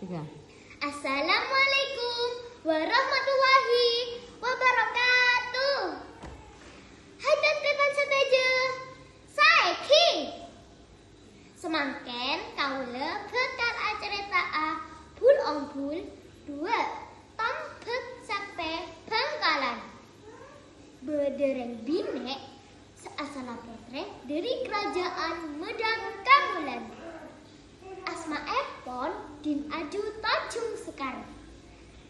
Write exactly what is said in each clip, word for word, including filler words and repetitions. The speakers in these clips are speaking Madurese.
Tiga. Assalamualaikum warahmatullahi wabarakatuh. Hai tan-taretan sadhâjâ, saè ghi. Samangkèn kaulâ bhâkal acarèta'a bul-ombul duwâ', Tombhâk Saktè Bhângkalan. Bâdâ rèng binè' sè asalla pottrè dhâri karaja'an Medan Kamolan. Asmaèpon Din Aju Tanjung Sekar.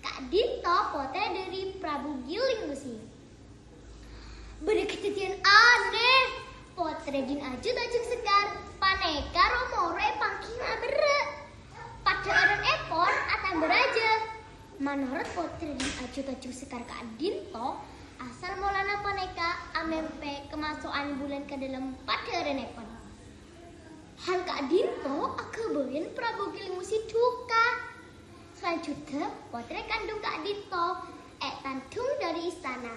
Ka'dinto pottrè dhâri Prabu Giling Wesi. Bâdâ kadhâddhiyân anè. Pottrè Din Aju Tanjung Sekar panèka ro-moro èpangghir aberrâ'. Padhâ'ârrâ'èpon atamba rajâ. Manorot Pottrè Din Aju Tanjung Sekar ka'dinto, asal molana panèka amèmpè kamaso'an bulân ka dhâlem padhâ'ârrâ'èpon. Hal ka'dinto aghâbâyân Prabu Giling Wesi duka. Salanjhuddhâ, pottrè kandhung ka'dinto ètandhung dhâri istana.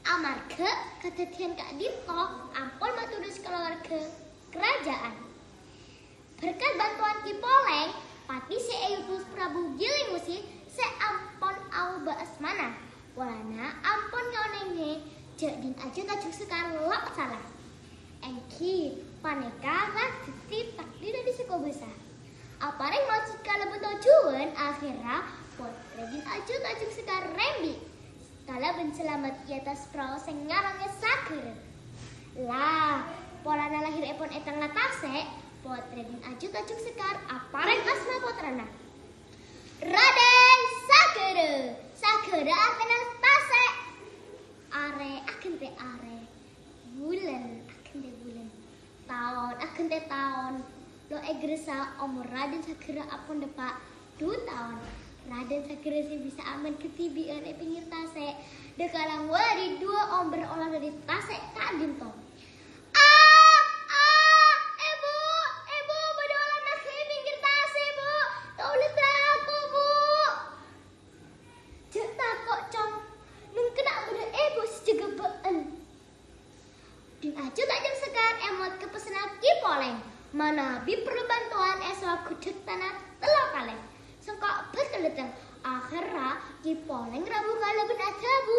Amarghâ kadhâddhiyân ka'dinto ampon matorros kalowarga karaja'an. Berkat bantowan Ki Polèng, pati sè èotos Prabu Giling Wesi sè ampon aobâ asmana, polana ampon ngaonèngè jhâ' Din Aju Tanjung Sekar lo' sala. Èngghi panèka la dhâddhi takdir dhâri sè kobâsa. Aparèng maksod kalabân tojjhuwân, akhèrra Pottrè Din Aju Tanjung Sekar rembi' kalabân salamet è attas perahu sè ngarangè saghârâ. La, polana lahèrèpon è tengnga tasè', Pottrè Din Aju Tanjung Sekar aparèng asma pottrana. Radèn Saghârâ, saghârâ artèna tasè'. Arè aghântè arè, bulân aghântè bulân, taon aghântè taon. Lo' èghârâssa omor Radèn Saghârâ ampon dâpa' du taon. Radèn Saghârâ sè bisa amèn kadhibi'ân è pèngngèr tasè', dâ' kalang wâri duwâ' ombâr olar dhâri tasè' ka'dinto. "A, a, Èbhu, Èbhu, bâdâ olar naghi' è pèngngèr tasè', Bu. Kaulâ tako', Bu." "Jhâ' tako', Cong. Mangkana bâdâ Èbhu sè jâgâ bâ'ân." Din Aju Tanjung Sekar èmot ka pèssèna Ki Polèng. Manabi parlo bantowan èsowa ghudhuk tana tello kalè. Sengko' bhâkal dâteng. Akhèrra Ki Polèng rabu kalabân adhâbu,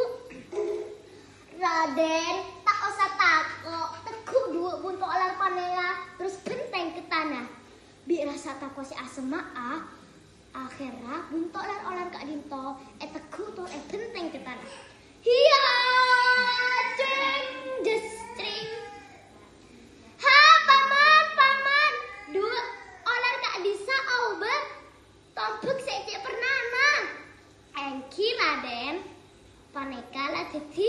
"Radèn, ta' osa tako'. Tegghu' duwâ' bunto' olar panèka, terros bhenteng ka tana." Bi' rassa tako' sè asemma'a, akhèrra bunto' lar-olar ka'dinto ètegghu' tor èbhenteng ka tana. Hiya! Cring, jessring! "Ha, Paman, Paman! Duwâ' olar ka'dissa' aobâ tombhâk sè cè' pernana." "Èngghi, Radèn. Panèka la dhâddhi."